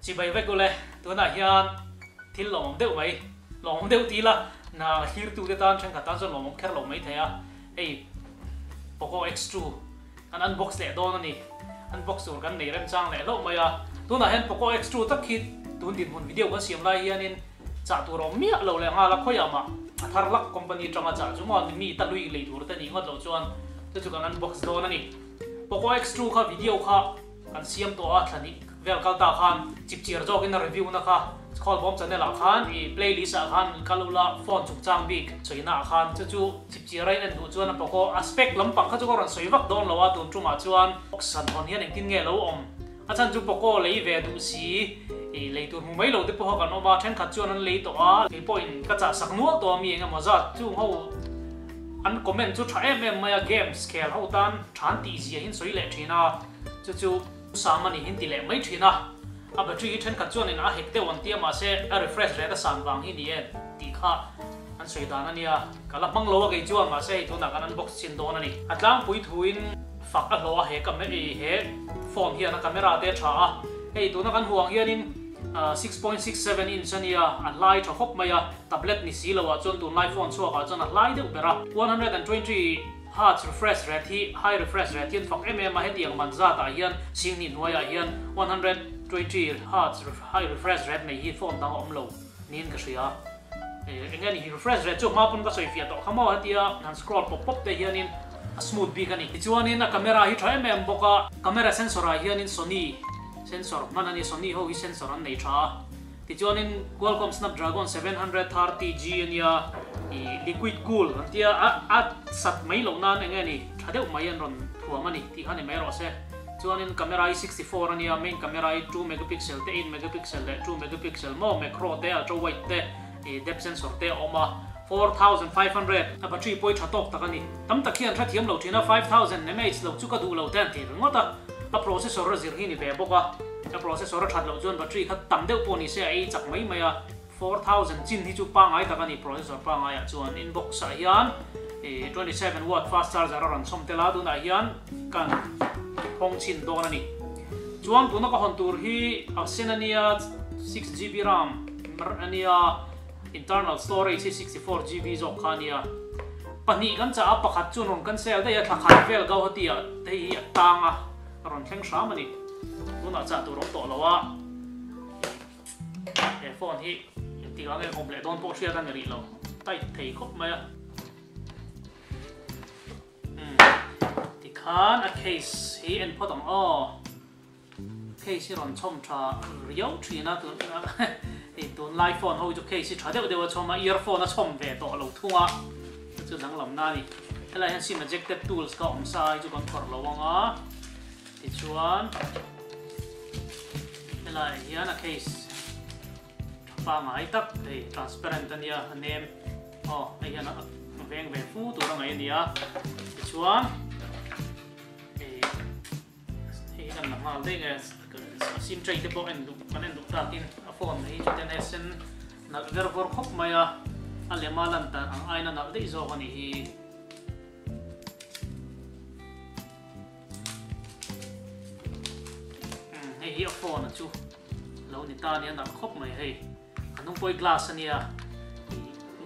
Chibai vek ule, tunah hian thil lawmawm deuh mai, lawmawm deuh ti ila, hna thlirtute tan thenkhat tan chuan lawmawm kher lo mai thei a, hei Poco X2 kan unbox leh dawn a ni, unbox tur kan nei remchang leh hlauh mai a, tunah hian Poco X2 tak hi tun dinhmun video kan siam lai hianin chah tur a awm miah lo leh nghal a, khawiah mah a thar lak company atanga chah chu maw mi ta lui lei tur te nih ngawt loh chuan chu chu kan unbox dawn a ni. Poco X2 kha video kha kan siam tawh a, thla hnih vel kal ta khan chipchiar zawkin a review na kha Khawlbawm channel ah khan i playlist ah khan kal ula phone chungchang bik sawina ah khan chu chu chipchiar a in en duh chuan a Poco a spec lampang kha chu ka rawn sawi vak dawn lo a tun tumah chuan box han hawn hian engtin nge lo awm A chhan chu Poco lei ve duh si, i lei tur hmu mai lo te pawha kan awm a, thenkhat chuan an lei tawh a, kei pawhin ka chah sak nual tawh a mi eng emaw zat chung ho an comment chu tha em em mai a, games khel ho tan tha an tih zia hi an sawi leh thin a, chu chu Sam a ni hi an ti leh mai thin a, a battery hi thenkhat chuanin a hek deuh an ti a mahse a refresh rate a san vang hi ni em tih kha an sawi dan a nia, ka la hmang lo a kei chuan mahse hei tunah kan unbox chin dawn a ni. A tlangpui thuin. Fak a hlawh a he he phone hian a camera te a tha a, hei tuna kan hmuh ang hianin 6.67 inch a nia, a hlai tha khawp mai a, tablet ni si lo ah chuan tunlai phone chhuak ah chuan a hlai deuh ber a, 120 hertz refresh rate hi high refresh rate hian fak em em a, hetiang man zat ah hian singhnih hnuai ah hian 120 hertz high refresh rate nei hi phone dang a awm lo niin ka hria. Eng nge ni hi refresh rate chu hma pawn ka sawi fiah tawh kha maw hetia han scroll pawp pawp te hianin a smooth bik a ni. Tichuanin a camera hi tha em em bawk a, camera sensor ah hianin Sony sensor hman a ni, Sony ho hi sensor an nei tha a. Tichuanin Qualcomm Snapdragon 730G a nia, ih liquid cool an tia a a sat mai loh nan eng nge ni tha deuh mai an rawn thuam a ni tih kha ni mai rawh se. Chuanin camera hi 64 a nia, main camera hi 2 megapixel te, 8 megapixel leh 2 megapixel maw, macro te, ultra wide te, ih depth sensor te a awm a, 4500 a battery pawh hi tha tawk tak a ni. Tam tak hian hrethiam lo thin a, 5000 mAh lo chu ka duh lo te an ti ringawt a, a processor a zir hi ni ve bawk a, a processor a that loh chuan battery kha tam deuh pawh ni se a ei chak mai mai a. 4000 chin hi chu pangai tak a ni processor pangai ah chuan inbox ah hian ih 27 watt fast charger a rawn chhawm tel a tunah hian kan hawng chhin dawn a ni chuan tuna ka hawn tur hi a sen a nia 6gb ram a nia internal storage hi 64gb zawk kha a nia pahnih kan chah a pakhat chuan rawn cancel daih a thla khat vel Guwahati ah te hi a tang a a rawn thleng hram a ni tunah chah tur a awm tawh lo a. He phone hi engtik ah nge awm leh dawn pawh hriat a ni rih lo, tight thei khawp mai a. Umm tikhan a case hi en phawt ang aw. Case hi rawn chhawm tha riau thin a tun hei tunlai phone ho hi chu case hi tha deuh deuh a chhawm a, earphone a chhawm ve tawh lo thung a, chu chu danglam na a ni. Helai hian sim ejected tools kha awm sa a hi chu kan phawrh lo ang a, tichuan. Helaiah hian a case tha pangai tak hei transparent a nia a nem aw hei hian a veng ve fu tur a ngaih a ni a tichuan hei hei hi kan la nghal daih nge a sim tray te pawh en duh kan en duh takin a phone hi chutiang hei a sen nalh ver vawr khawp mai a a lema lan dan ang aiin a nalh daih zawk a nih hi. Hei hi a phone a chu lo ni ta nia nalh khawp mai hei a hnung pawh hi glass a nia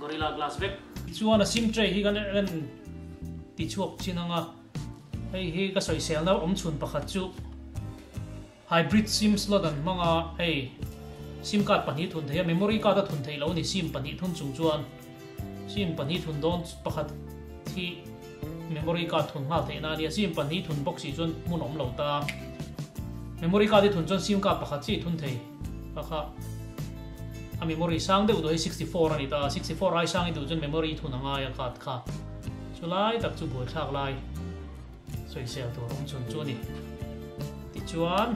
gorilla glass vek. Chuan a sim tray hi kan en ti chhuak chin ang a hei hi ka sawiselna awm chhun pakhat chu hybrid sim slot an hmang a hei sim card pahnih thun thei a memory card a thun theih loh a ni sim pahnih thun chung chuan sim pahnih thun dawn pakhat hi memory card thun nghal theih na a nia sim pahnih thun bawk si chuan hmun awm lo ta memory card hi thun chuan sim card pakhat chi thun thei kha kha a memory sang deuh duh hei 64 a ni ta 64 ai sang i duh chuan memory thun a ngai a card kha chulai tak chu buaithlak lai. Sawisel tur awm chhun chu a ni. Tichuan,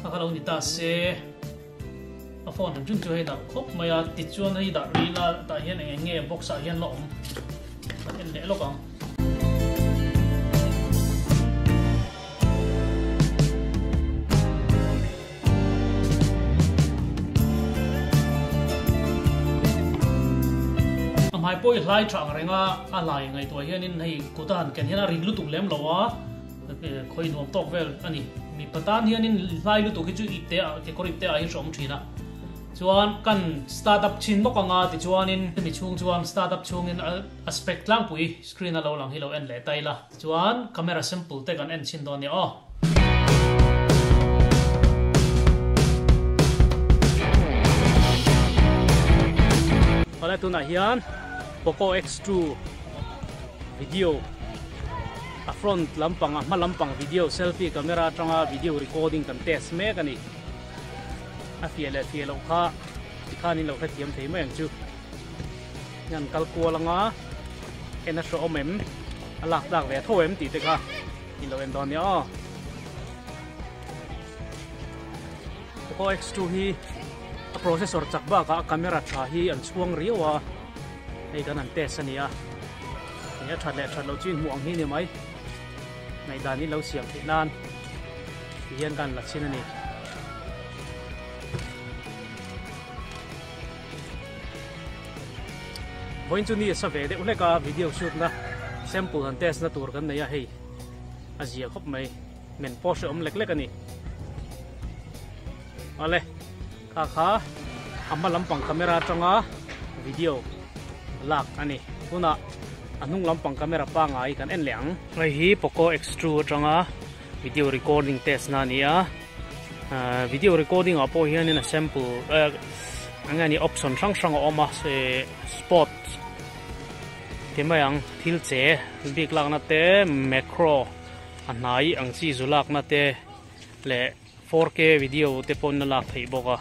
a kha lo ni ta se, a phone hrim hrim chu hei nalh khawp mai a, tichuan hei dah ril a, tah hian eng eng nge box ah hian la awm kan en leh lawk ang. A hmai pawh i hlai tha ang reng a, a hlai ngaihtuah hianin hei kut a han ken hian a rit lutuk lem lo a, Khawi nuam tawk vel a ni. Mipa tan hianin hlai lutuk hi chu ipte ah kekawr ipte ah hi hreawm thin a. Chuan kan start up chin bawk anga tichuanin hemi chhung chuan start up chhungin a spec tlangpui screen a lo lang hi lo en leh ta ila. Tichuan camera sample te kan en chhin dawn nia aw. Awle tunah hian Poco X2 video a front lampang a hma lampang video selfie camera atanga video recording kan test mek a ni. A fiah leh fiah loh kha tikhan in lo hrethiam thei mai ang chu. Hian kal kual anga en a hreawm em a lak tlak ve tho em tih te kha in lo en dawn nia aw. Poco X2 hi a processor chak bakah a camera tha hi an chhuang riau a hei kan han test a ni a hei a that leh that loh chu inhmuh ang hi ni mai ngaihdan in lo siam theih nan ti hian kan la chhin a ni. Vawiin chu ni a sa ve deuh hlek a video shoot na sample han test na tur kan nei a hei a zia khawp mai men pawh hreawm lek lek a ni. Awle kha kha a hma lampang camera atanga video lak a ni tunah a hnung lampang camera pangai kan en leh ang. Hei hi Poco X2 atanga video recording test na a ni a video recording ah pawh hianin a sample eng nge ni option hrang hrang a awm a spot ti mai ang thil che bik lakna te macro a hnai ang chi zu lakna te leh 4K video te pawn a lak theih bawk a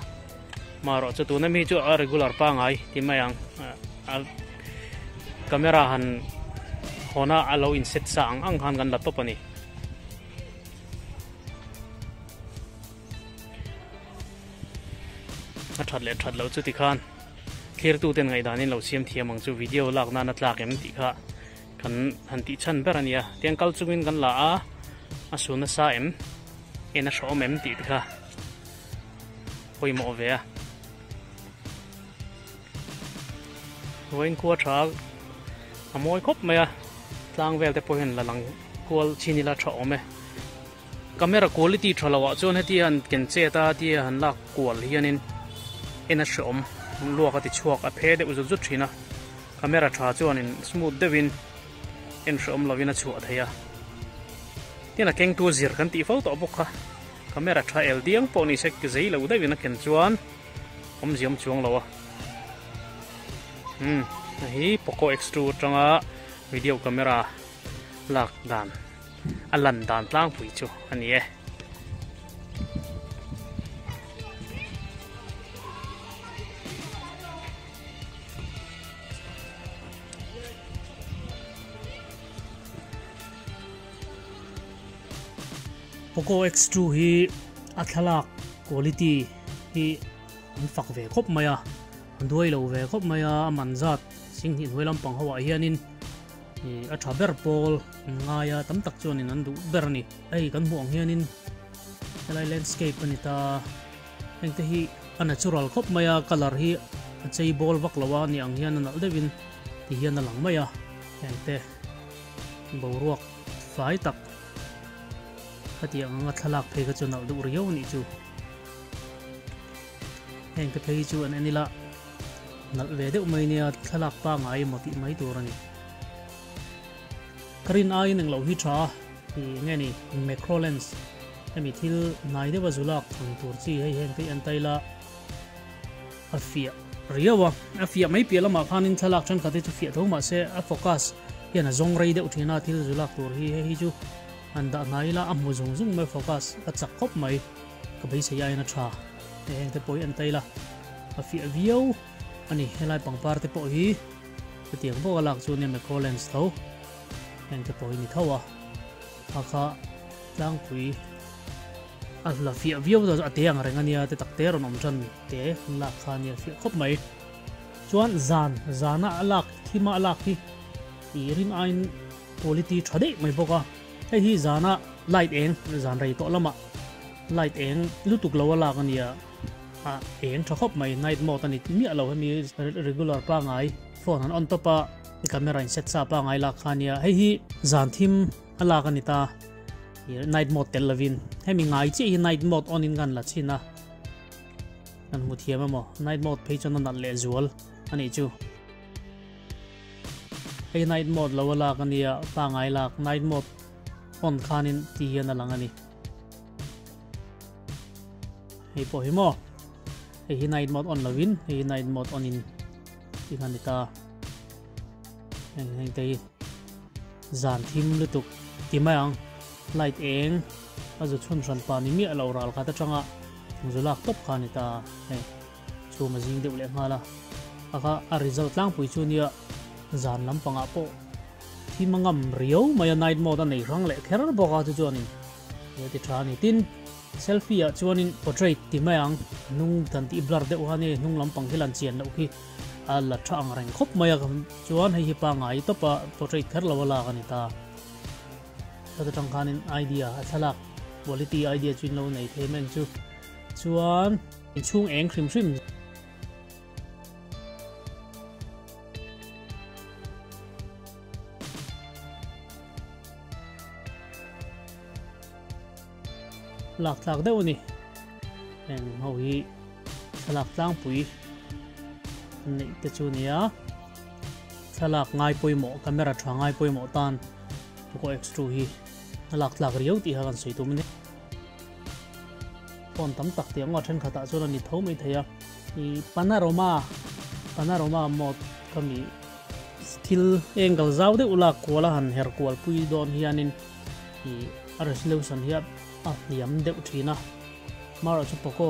marawh chu tuna mi chu a regular pangai ti mai ang a camera han hawna a lo in set sa ang ang khan kan la tawp a ni. A that leh that loh chu tikhan thlir tu ten ngaihdan in lo siam thiam ang chu video lak nan a tlak em tih kha kan han tih chhan ber a nia tiang kal chungin kan la a a su nasa em en a hrawm em tih te kha pawimawh ve a vawiin khua tha a mawi khawp mai a tlang vel te pawh hian la lang kual chin ila tha awm e camera quality tha lo ah chuan heti han ken chet a tia han lak kual hianin en a hreawm luak a ti chhuak a phe deuh zut zut thin a camera tha chuanin smooth deuhin en hreawm lovin a chhuah thei a tin a kengtu zir kan tih fo tawh bawk kha camera tha el diang pawh ni se zei lo deuhin a ken chuan awmzia awm chuang lo a umm hei hi poco x two atanga video camera lak dan a lan dan tlangpui chu a ni e. Poco X2 hi a thlalak quality hi an fak ve khawp mai a, an duai lo ve khawp mai a, a man zat singhnih hnuai lampang ho ah hianin a tha ber pawl an ngai a, tam tak chuanin an duh ber a ni. Hei kan hmuh ang hianin helai landscape a ni ta. Hengte hi a natural khawp mai a, colour hi a chei bawl vak lo a, ni ang hian a nalh deuhin ti hian a lang mai a, hengte boruak fai tak khatiang anga thlalak phei kha chu nalh duh riau a nih chu. Hengte phei hi chu an en ila nalh ve deuh mai nia thlalak pangai emaw tih mai tur a ni. Ka rin aiin englo hi tha tih nge ni macro lens hemi thil hnai deuha zu lak ang tur chi hei heng te hi an tail a a fiah riau a a fiah mai piah lamah khanin thlalak thenkhat hi chu fiah tho mahse a focus hian a zawng rei deuh thin a thil zu lak tur hi hei hi chu han dah hnai ila a hmu zung zung mai focus a chak khawp mai ka beisei aiin a tha hei heng te pawh hi an tail a a fiah viau a ni helai pangpar te pawh hi. Hetiang bawk a lak chu nia macro lens tho heng te pawh hi ni tho a kha kha tlangpui a la fiah viau ta a te ang reng a nia te tak te rawn awm tan te an lak kha nia fiah khawp mai chuan zan zana a lak thima a lak hi ih rin aiin quality tha daih mai bawk a hei hi zana light eng zan rei tawh lamah light eng lutuk lo a lak a nia. A eng tha khawp mai night mode a ni miah lo hemi regular pangai phone han on tawp a camera in set sa pangai lak kha ania hei hi zan thim a lak a ni ta. Night mode tel lovin hemi ngai chiah hi night mode on in kan la chhin a, kan hmu thiam emaw night mode phei chuan a nalh leh zual a nih chu. Hei night mode lo a lak a nia pangai lak night mode on khanin ti hian a lang a ni. Hei pawh hi maw hei hi night mode on lovin hei hi night mode on in ti khan ni ta. Heng heng te hi zan thim lutuk ti mai ang light eng a zu chhun hran pa ni miah lo ral khat atanga zu lak tawp kha a ni ta hei chhum a zing deuh leh nghal a a kha a result tlangpui chu nia zan lampangah pawh thim a ngam riau mai a night mode a nei hrang leh kher bawk a chu chuanin he ti tha a ni tin selfie ah chuanin portrait ti mai ang hnung kan tih blur deuh kha nia hnung lampang khi lan chian loh khi. A la tha ang reng khawp mai a, chuan hei hi pangngai tawp a portrait kher lo a lak a ni ta. Heta tang khanin idea a thlalak quality idea chu in lo nei thei mai ang chu. Chuan inchhung eng hrim hrim. Lak tlak deuh a ni. Heng ho hi thlalak tlangpui an neih te chu nia. Thlalak ngai pawimawh, camera tha ngai pawimawh tan Poco X2 hi a lak tlak riau tih kha kan sawi tum a ni. Phone tam tak tih ang a thenkhatah chuan a ni tho mai thei a. I panorama, panorama mode kha mi thil angle zau deuh lak kual a han her kual pui dawn hianin i a resolution hi a hniam deuh thin a. Marawh chu Poco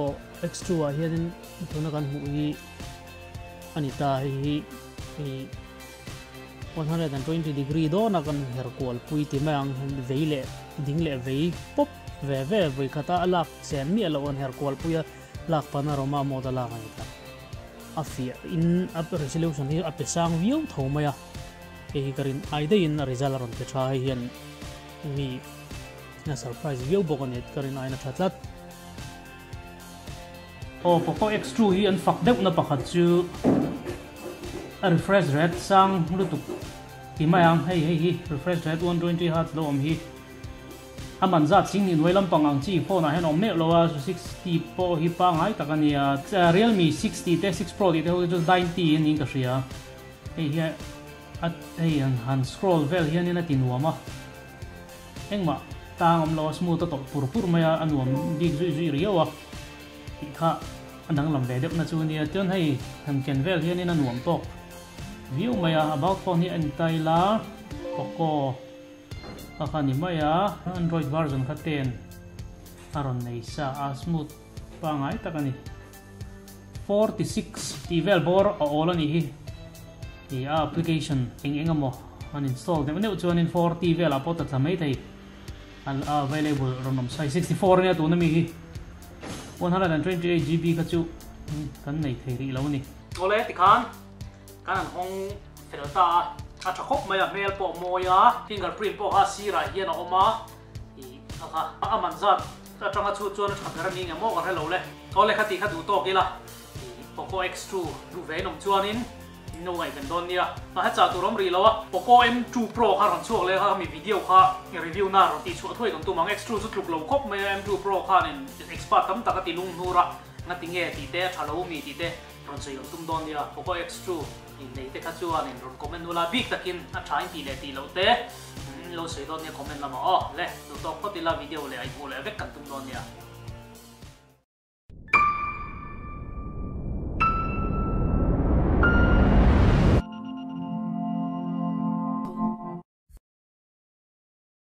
X2 ah hianin tuna kan hmuh hi a ni ta hei hi i 120 degree dawna kan her kual pui ti mai ang vei leh ding leh vei pawp ve ve vawi khata a lak chen miah loh an her kual pui a lak panorama mode a lak a ni ta. A fiah in a resolution hi a pe sang viau tho mai a hei hi ka rin ai daihin a result a rawn pe tha hei hian mi a surprise viau bawk a ni ka rin aiin a tha tlat. Aw Poco X2 hi an fak deuh na pakhat chu a refresh rate sang lutuk ti mai ang hei hei hi refresh rate 120 Hz lo awm hi a man zat sing ni hnuai lampang ang chi phone ah hian awm meuh lo a 60 pawh hi pangai tak a nia Realme 60 te 6 Pro tih te ho te chu 90 a niin ka hria hei hi a hei han scroll vel hianin a ti nuam a. Engmah tang awm lo a smooth a tawlh pur pur mai a, a nuam bik zui zui riau a tih kha a danglam ve deuh na chu nia. Chuan hei han ken vel hianin a nuam tawk viau mai a, about phone hi a en ta ila Poco kha kha ni mai a, Android version kha ten a rawn nei sa a, smooth pangai tak a ni. 46 tih vel bawr a awl a nih hi i a application eng eng emaw an install neuh neuh chuanin 40 velah pawh ta tla mai thei a available rawn awm sai 64 ania tuna mi hi 128 GB kha chu kan nei thei rih lo a ni. Awle tikhan kan han hawng fel ta a, a tha khawp mai a hmel pawh a mawi a, fingerprint pawh kha sirah hian a awm a. I kha kha a man zat atanga chhut chuan a tha ber a ni nge maw ka hre lo le. Aw le kha tih kha duh tawk ila i Poco X2 duh ve in awm chuanin in lo ngaihven dawn nia. A he chah tur awm rih lo a, Poco M2 Pro kha rawn chhuak leh kha mi video kha review na rawn tih chhuah thuai kan tum ang. X2 chu tluk lo khawp mai a, M2 Pro khanin expert tam tak a ti lung hnur a, ngati nge tih te a tha lo mi tih te rawn sawi kan tum dawn nia. Poco X2 in nei te kha chuanin rawn comment ula bik takin a tha in tih leh tih loh te. Lo sawi dawn nia comment lamah aw le duh tawk phawt ila video leh a inhmuh leh vek kan tum dawn nia.